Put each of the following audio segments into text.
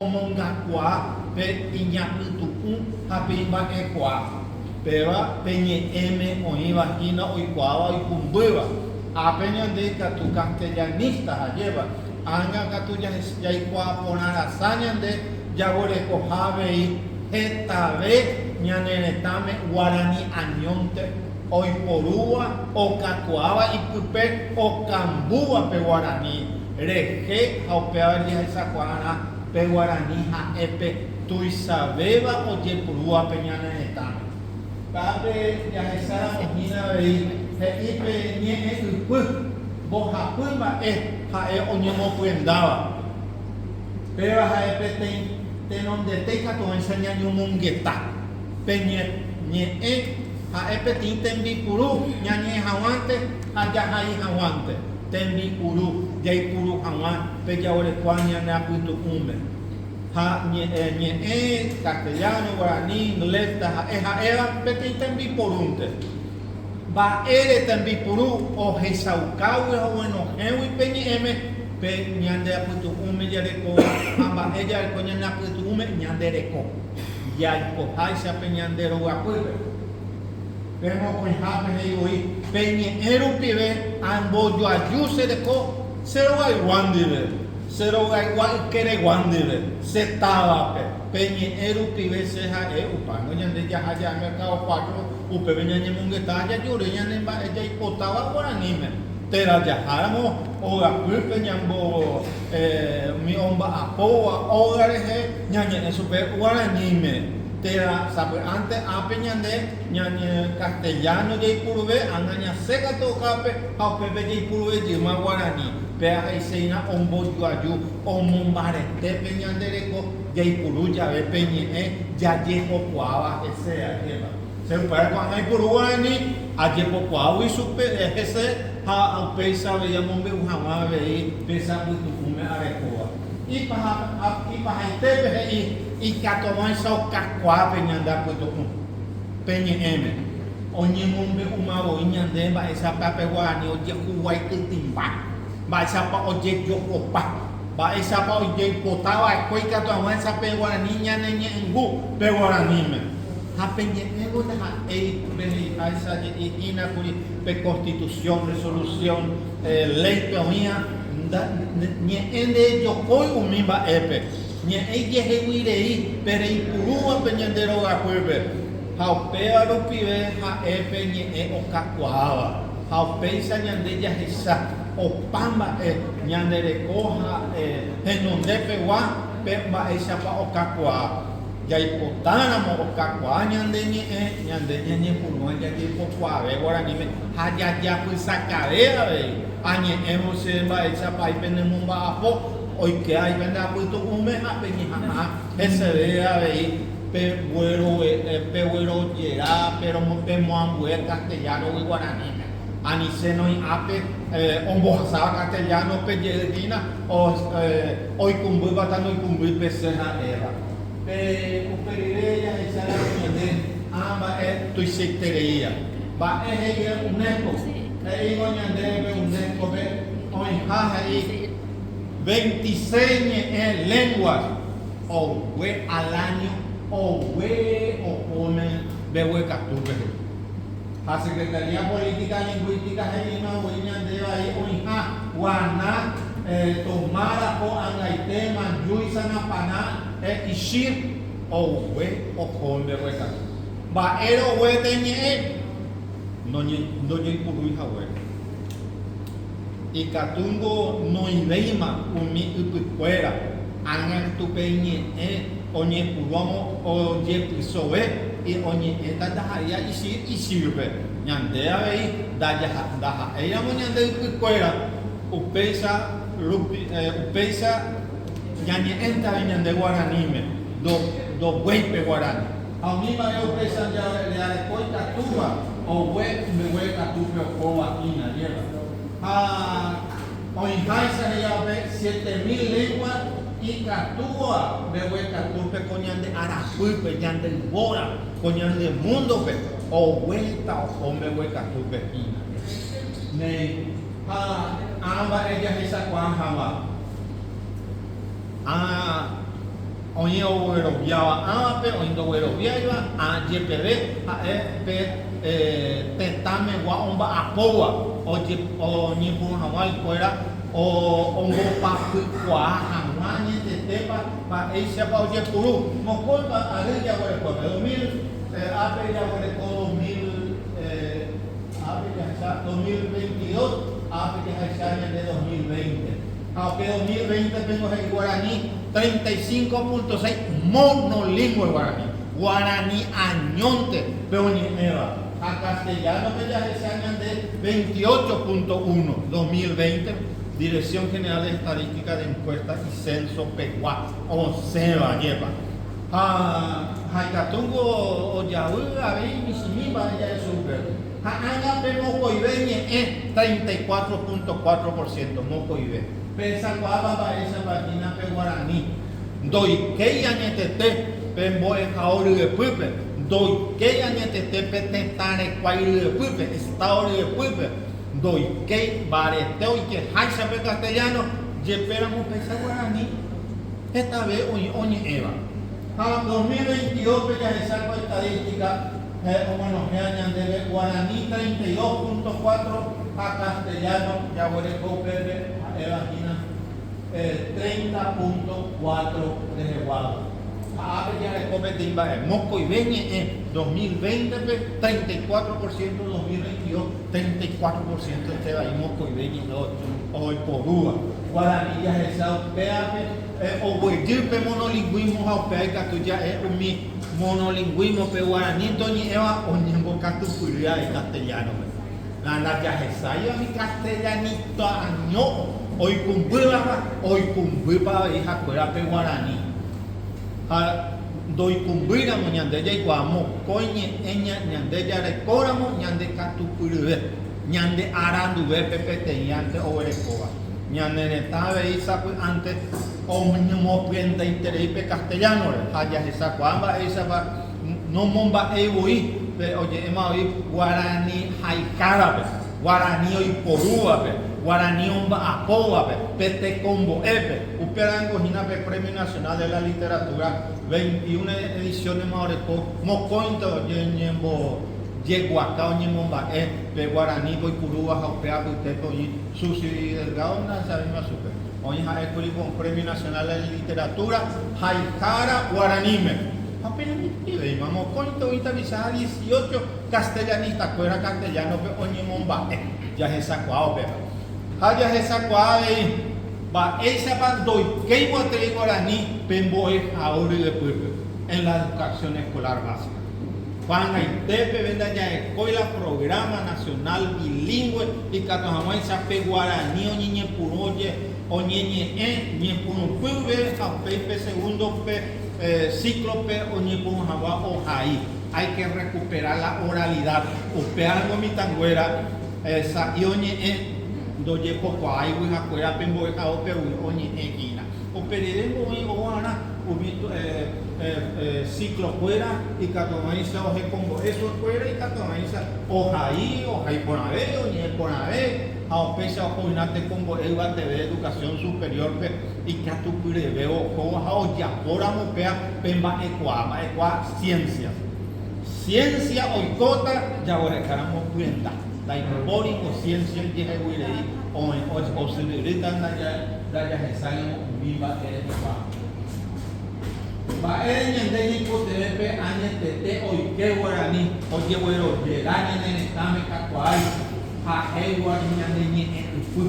Omongakuaa pe iñapytu'ũ ha pe imba'ekuaa. Péva pe ñe'ẽme oĩva hína oikuaáva oikũmbýva. Ápe ñande ikatu castellanista hajéva, ág̃a katu jaikuaa porã rasa ñande jaguerekoha avei hetave ñane retãme guarani añónte oiporúva okakuaáva ipype okambúva pe guarani rehe ha upéva jahechakuaarã pe guarani ha'e pe tuichavéva ojepurúva pe ñane retãme. Kápe jahecháramo hína avei he'i pe ñe'ẽ ypy mbohapy mba'e ha'e oñemopyendáva. Péva ha'e peteĩ tenondete ikatuháicha ñañomongeta. Pe ñe'ẽ ha'e peteĩ tembipuru ñañe'ẽ hag̃uánte ha jahai hag̃uánte, tembipuru jaipuru hag̃ua pe jaguerekóva ñane apytu'ũme. Ha ñe'ẽ, castellano, guarani, inglés, taha'e ha'éva peteĩ tembiporúnte. Mba'ére tembipuru ohechaukágui ha oguenohẽgui pe ñe'ẽme pe ñande apytu'ũme jarekóva ha mba'e jareko ñane apytu'ũme ñande reko. Jaikoháicha pe ñande rogapýpe. Pe mokõihápe he'i voi, Pe ñe'ẽ rupive ambojoaju che reko che rogaygua ndive, che rogaygua ykeregua ndive, che távape. Pe ñe'ẽ rupive che ha'e upángo ñande jaha jave mercado cuatro, upépe ñañemongeta ha jajure ñane mba'e jaipotáva guaraníme. Térã jaháramo ogapýpe ñambo umi omba'apóva óga rehe ñañe'ẽ chupe guaraníme, térã sapy'ánte ápe ñande ñañe castellano jaipuruve, ág̃a ñasẽ katu okápe ha upépe jaipuruve jeýma guarani. Péva he'iséina ombojoaju, omombarete pe ñande reko jaipuru jave pe ñe'ẽ jajepokuaáva hese, ajépa. Che upévare ko'ág̃a aipuru guarani ajepokuaágui chupe hese ha upéicha avei amombe'u hag̃ua avei pe che apytu'ũme arekóva. Ipahaitépe he'i ikatuhag̃uáicha okakuaa pe ñande apytu'ũ pe ñe'ẽme. Oñemombe'úma voi ñande mba'éichapa pe guarani ojehuguaikytĩmba, mba'éichapa ojejokopa, mba'éichapa ojeipota va'ekue ikatu hag̃uáicha pe guarani ñaneñe'ẽngu pe guaraníme. Ha pe ñe'ẽvo ndaha'éi pe he'iháicha je'i hína kuri pe Constitución, resolución, léipe oĩva, ñe'ẽ ndejokói umi mba'épe, ñe'ẽ ijehegui rei pe reipurúva pe ñande rogapýpe, ha upéva rupive ha'e pe ñe'ẽ okakuaáva, ha upéicha ñande jahecha opa mba'e ñande reko ha henonde pegua pe mba'éichapa okakuaa. Jaipotáramo okakuaa ñande ñe'ẽ, ñande ñañepyrũva jajepokuaave guaraníme ha jajapysakave avei. Añe'ẽvo che mba'éichapa ai pene momba'apo, oike ai pende apytu'ũme ha peñeha'ã heseve avei peguerojera, pemoambue castellano-gui guaraníme. Ani che noĩ ápe ombohasáva castellano-pe jey hína oikũmbýva ta noikũmbýi pe che ha'éva. Pe upe rire jahecháramo ñande ã mba'e tuichaitereíva. Mba'e he'ive UNESCO? He'ívo ñandéve UNESCO-pe oĩha he'i veintiséis ñe'ẽ lenguas ogue al año ogue ohóne mbeguekatúpe he'i. Ha Secretaría Política Lingũística he'íma voi ñande vai oĩha Guaná, Tomárako, Angaite, Manjúi, Sanapaná, Ishir, ogue oho mbeguekatu. Mba'ére oguete ñe'ẽ ndojeipurúi haguére. Ikatúngo noĩvéima umi ypykuéra ág̃a ytupe iñe'ẽ oñepyrũamo ojepysove oñe'ẽta ndaha'éi isýpe. Ñande avei ndaha'éiramo ñande ypykuéra upéicha rupi upéicha ñañe'ẽnte avei ñande guaraníme ndoguéi pe guarani. Ha umi mba'e upéicha jarekói ikatúva ogue mbegue katúpe ohóva hína, ajépa. Ha oĩháicha he'ívape 7000 lengua ikatúva mbegue katúpe ko ñande arapýpe, ñande yvóra, ko ñande múndope, oguéta oho mbegue katúpe hína. Néi, ha ã mba'e jahechakuaa hag̃ua. Ã. Oĩ ogueroviáva ãvape, oĩ ndogueroviáiva, ã jepeve ha'e pe tetãmegua omba'apóva oñepyrũ hag̃ua hikuéra ombopapykuaa hag̃ua añetetépa mba'éichapa ojepuru. Mokõipa ary jaguerekópe, 2000, ápe jaguereko 2000, ápe jahecha 2022, ápe jahecha ñande 2020. Ha upe 2020 pengo he'i guarani 35.6 monolingũe guarani, guarani añónte pe oñe'ẽva, ha castellano-pe jahecha ñande 28.1, 2020 Dirección General de Estadística de Encuesta y Censo pegua osẽva ajépa. Ha ha ikatúngo ojavy avei michĩmi mba'e ja'e chupe. Ha ág̃a pe mokõive ñe'ẽ 34.4 por ciento, mokõive. Pehechakuaápa mba'éichapa hína pe guarani ndoikéi añetete pe mbo'ehao ryepýpe, ndoikéi añetete pe tetã rekuái ryepýpe, Estado ryepýpe, ndoikéi mbarete oikeháicha pe castellano, jepéramo péicha guarani hetave oĩ oñe'ẽva. Ha 2022-pe jahecha ko estadística oguenohẽva ñandéve guarani 32.4 ha castellano jaguereko upépe ha'éva hína 30.4 reheguáva. Ha ápe jareko peteĩ mba'e, mokõive ñe'ẽ 2020-pe 34 por ciento, 2022 34 por ciento estevai mokõive ñe'ẽ oiporúva. Guarani jahecha upévape oguejy pe monolingũismo ha upéva ikatu ja'e umi Monolingũismo-pe guaranínte oñe'ẽva oñembokatupyry avei castellano-pe. La ndajahesáiva umi castellanito año oikũmbývapa, oikũmbýpa avei hakuéra pe guarani. Ha ndoikũmbýiramo ñande jaikuaa mokõi ñe'ẽ ñande jarekóramo ñande katupyryve, ñande aranduve pe peteĩante oguerekóva. Ñane retã avei sapy'ánte Oñemopyendaiterei pe castellano-re ha jahechakuaa mba'éichapa nomomba'éi voi pe oje'éma voi guarani haikárape, guarani oiporúvape, guarani omba'apóvape, pe tekombo'épe. Upéva hína pe Premio Nacional de la Literatura 21 edición-ma oreko mokõinte oñembojeguaka oñemomba'e pe guarani oipurúva ha upe apytépe oĩ Susy Delgado ndahechavéima chupe. Oĩ ha'ékuri ko Premio Nacional de Literatura haihára guaraníme. Ha peñandupivéima mokõinte oĩ tapicha ha dieciocho castellanista-kuéra castellano-pe oñemomba'e. Jahechakuaa upéva. Ha jahechakuaa avei mba'éichapa ndoikéi gueteri guarani pe mbo'ehao ryepýpe en la educación escolar básica. Ko'ag̃aite peve ndajaekói la Programa Nacional Bilingũe ikatu hag̃uáicha pe guarani oñeñepyrũ oñeñe'ẽ ñepyrũpýve ha upéi pe segundo pe ciclo-pe oñepyrũ hag̃ua ohai. Hay que recuperar la oralidad. Upévarango mitãnguéra sa'i oñe'ẽ ndojepokuaáigui hakuéra pe mbo'ehaópegui oñe'ẽ hína. Upe rire oĩ oguarã umi ciclo-kuéra ikatuhag̃uáicha ohekombo'e chupekuéra, ikatuhag̃uáicha ohai, ohai porãve, oñe'ẽ porãve, ha upéicha oho'yrã tekombo'e yvateve educación superior-pe ikatupyreve ohóva ha ojapóramo upéva pe mba'ekuaa, mba'ekuaa ciencias. Ciencia oikóta jaguerekáramo pyenda. Ndaipóri ko ciencia ijehegui rei oĩ osyryrýta ndajahesáiramo umi mba'e rehegua. Mba'ére ñande ñaikotevẽ pe añetete oike guarani ojeguerojera ñane retãme kakuaáicha ha'e guarani ñane ñe'ẽ ypy.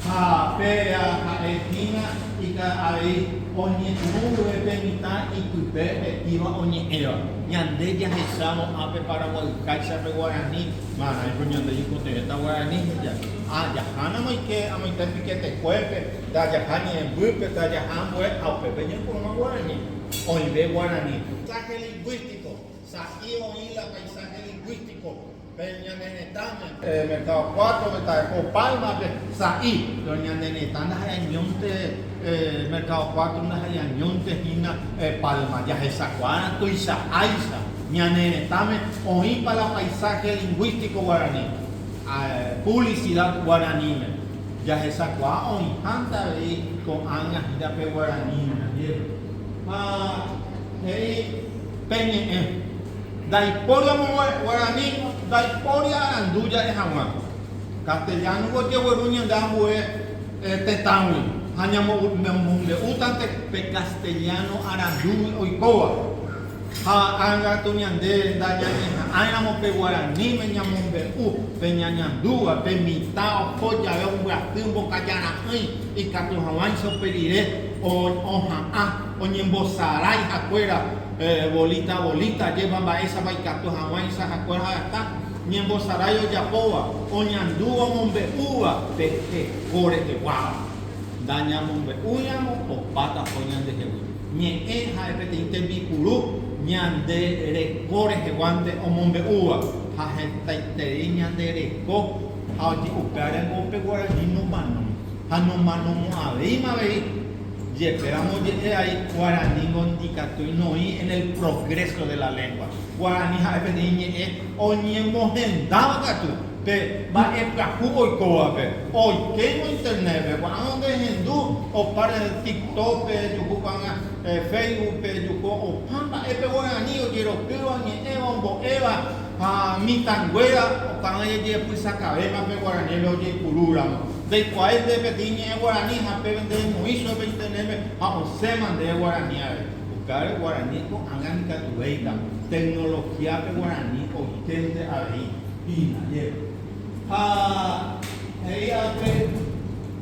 Ha péa ha'e hína ika avei oñepyrũ guive pe mitã ipype he'íva oñe'ẽva. Ñande jahechávo ápe paraguayháicha pe guarani, marãiko ñande ñaikotevẽta guarani heja. Ha jahánamo oike amoite piketekuépe, tajaha ñe'ẽmbýpe, tajaha ambue, ha upépe ñaipurũma guarani. Oĩve guarani. Paisaje lingũístico, sa'i oĩ la paisaje lingũístico pe ñane retãme. Mercado 4-pe, Taeko Palma-pe, sa'i, pero ñane retã ndaha'eañónte Mercado 4 ndaha'eañónte hína Palma. Jahechakuaárã tuichaháicha ñane retãme oĩpa la paisaje lingũístico guarani. Publicidad guaraníme. Jahechakuaa oĩhánte avei ko'ág̃a hína pe guaraníme. Pe ñe'ẽ. Ndaipóri amo guarani, ndaipóri arandu ja'e hag̃ua. Castellano-gui ojegueru ñande ambue tetãgui ha ñamombe'útante pe castellano arandúgui oikóva. Ha ág̃akatu ñande ndañañeha'ãiramo pe guaraníme ñamombe'u pe ñañandúva, pe mitã oho jave ombyaty mbokajara'ỹi ikatu hag̃uáicha upe rire oha'ã oñembosarái hakuéra bolita bolita ajépa mba'éichapa ikatu hag̃uáicha hakuéra ha'eta ñembosarái ojapóva, oñandúva omombe'úva pe heko reheguáva. Ndañamombe'úiramo opáta ko ñandehegui. Ñe'ẽ ha'e peteĩ tembipuru ñande reko reheguánte omombe'úva ha hetaiterei ñande reko ha upéva rengo pe guarani nomanói ha nomanomo'ãvéima avei. Jepéramo oje'e ai guaraníngo ndikatúi noĩ en el progreso de la lengua. Guarani ha'e peteĩ ñe'ẽ oñemohendáva katu pe mba'e pyahu oikóvape. Oikévo internet-pe, ko'ág̃a ojehendu opa TikTok-pe, ejuhu ko'ág̃a Facebook-pe, ejuhu opa mba'épe guarani ojerokýva, oñe'ẽva, ombo'éva ha mitãnguéra ko'ág̃a jajepysakavéma pe guarani-re ojeipurúramo. Ndaikuaái nde peteĩ ñe'ẽ guarani ha péve nde emoĩ chupe internet-pe ha osẽma ndéve guarani avei. Upévare guarani ko'ág̃a ndikatuvéita, tecnología-pe guarani oikénte avei hína, jeve. Ha he'i ápe,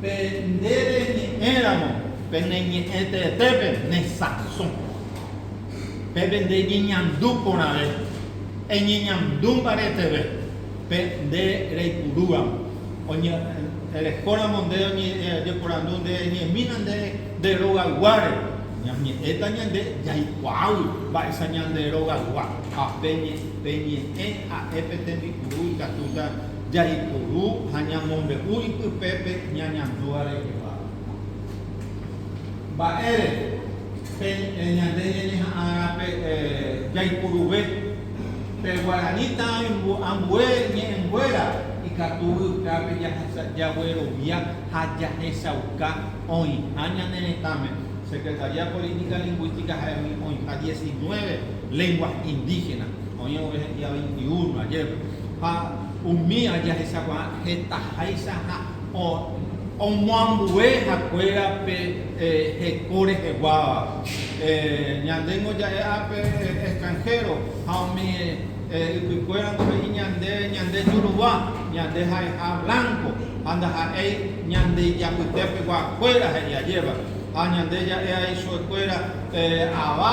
Pe nde reñe'ẽramo pene ñe'ẽ teetépe ne sãso, pépe nde eñeñandu porãve, eñeñandu mbareteve pe nde reipurúramo. Erehóramo nde ojeporandu nde eñemína nde nde rogayguáre, ñañe'ẽta ñande jaikuaágui mba'éicha ñande rogaygua ha pe ñe'ẽ ha'e pe tembipuru ikatúta jaipuru ha ñamombe'u ipype pe ñañandúva rehegua. Mba'ére pe ñande ñañeha'ãrã pe jaipuruve pe guarani tã ambue ñe'ẽnguéra ikatu upévape jaguerovia ha jahechauka oĩha ñane retãme. Secretaría Política Lingũística ha'e umi oĩha 19 lenguas indígenas, oĩ vove he'íva 21, ajépa. Ha umíva jahechakuaa hetaháicha ha omoambue hakuéra pe heko reheguáva. Ñandéngo ja'e ápe extranjero ha umi ypykuérango he'i ñande ñande jurugua, ñande ha'eha blanco ha ndaha'éi ñande ijapytépeguakuéra he'i ajépa. Ha ñande ja'e ai chuekuéra ava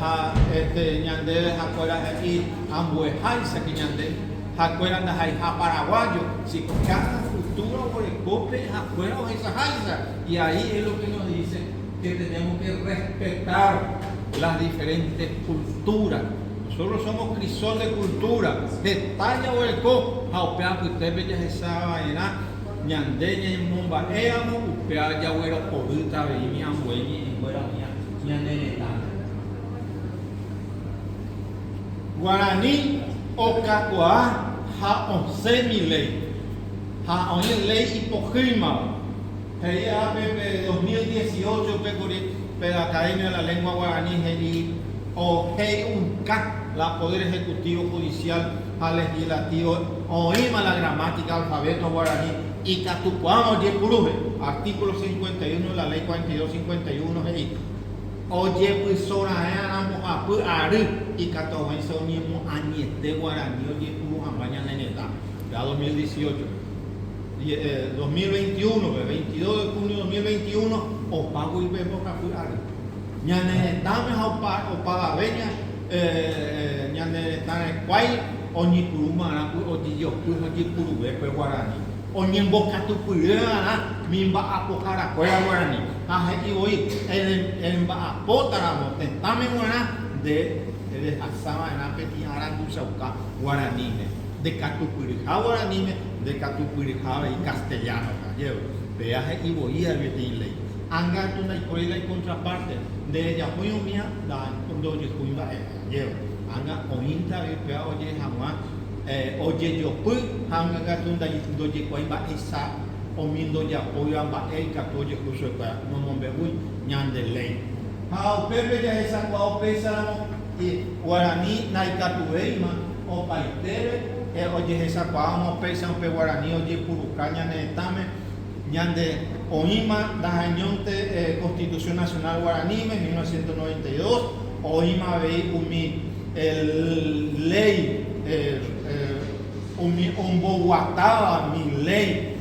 ha ñande hakuéra he'i ambueháicha que ñande hakuéra ndaha'eiha paraguayo, si cada cultura oguereko pe hakuéra ohechaháicha y ahí es lo que nos dice que tenemos que respetar las diferentes culturas. Nosotros somos crisol de cultura, heta jaguereko ha upe apytépe jahecha va'erã ñande ñañemomba'éramo upéva jaguerohorýta avei umi ambue ñe'ẽnguéra oĩva ñane retãme. Guarani okakuaa ha osẽ mi léi, ha oĩ léi ipohýimava. He'i ápe pe 2018 pe kuri pe Academia de la Lengua Guarani he'i ohe'uka la Poder Ejecutivo, Judicial ha Legislativo oĩma la gramática alfabeto guarani ikatukuaáma ojepuru he'i. Artículo 51 de la Ley 4251 he'i ojepysoraẽ'arã mbohapy ary ikatu haguãicha oñemoañete guarani ojepuru hag̃ua ñane retãme. Péva 2018. 2021-pe, 22 de junio 2021, opa guive mbohapy ary. Ñane retãme ha opavave ñane retã rekuái oñepyrũva'erã ku ojejopy ha ojepuruve pe guarani. Oñembokatupyryva'erã mi mba'apoharakuéra guarani. Ha he'i voi, Remba'apótaramo tetãme g̃uarã nde rehasava'erã peteĩ aranduchauka guaraníme. Nde katupyryha guaraníme, nde katupyryha avei castellano-pe, ajéva. Péa he'i voi avei peteĩ léi. Ág̃a katu ndaipóri la icontraparte, nde rejapói umía ndojehúi mba'eve, ajéva. Ág̃a oĩnte avei upéva oje'e hag̃ua ojejopy ha ág̃a katu ndojekuaái mba'éicha umi ndojapóiva mba'e ikatu ojehu chupekuéra, nomombe'úi ñande léi. Ha upépe jahechakuaa upéicharamo. Guarani ndaikatuvéima opaitére ojehechakuaáma upéicha upe Guarani ojepuruka ñane retãme, ñande oĩma ndahañónte Constitución Nacional Guaraníme 1992, oĩma avei umi léi umi omboguatáva mi léi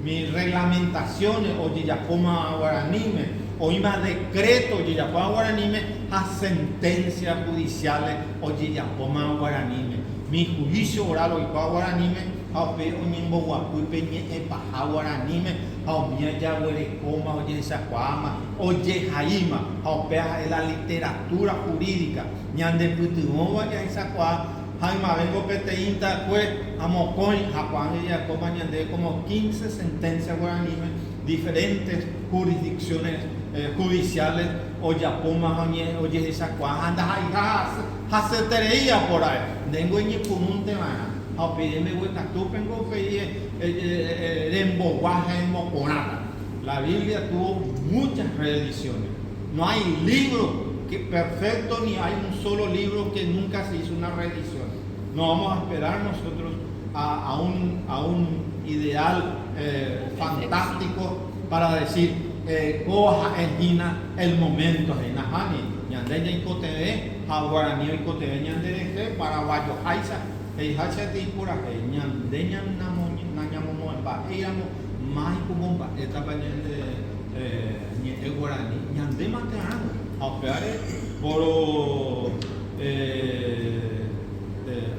Mi reglamentaciones ojejapóma guaraníme, oĩma decreto ojejapóva guaraníme ha sentencia judiciales ojejapóma guaraníme. Mi juicio oral oikóva guaraníme ha upéi oñemboguapy pe ñe'ẽ paha guaraníme ha umía jaguerekóma, ojehechakuaáma, ojehaíma ha upéva ha'e la literatura jurídica ñandepytyvõva jahechakuaa Ha ymavéngo peteĩntakue ha mokõi ha ko'ág̃a jajapóma ñande como quince sentencia guaraníme diferentes jurisdicciones judiciales ojapóma ha ojehechakuaa ha ndaha'eiha hasyeterei apora'e. Ndéngo eñepyrũnte va'erã ha upéi rembeguekatúpengo upéi rembogua ha emoporãta. La Biblia tuvo muchas reediciones. No hay libro que perfecto ni hay un solo libro que nunca se hizo una reedición. No vamos a esperar nosotros a, a, un, a un ideal eh, fantástico para decir eh, kóva ha'e hína el momento he'i nahániri ñande ñaikotevẽ ha guarani oikotevẽ ñande rehe paraguayoháicha he'iháicha he'i purahéi ñande nañamomba'éiramo máhiko momba'étapa ñande ñe'ẽ guarani ñande mante arãgui ha upévare poro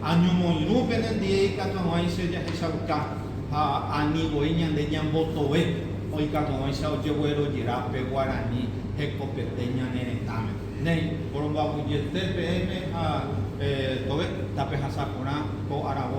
añomoirũ penendie ikatu hag̃uáicha jahechauka ha ani voi ñande ñambotove oikatu hag̃uáicha ojeguerojera pe guarani hekopete ñane retãme. Néi, poromboaguyjete peẽme ha tove tapehasa porã ko aravo.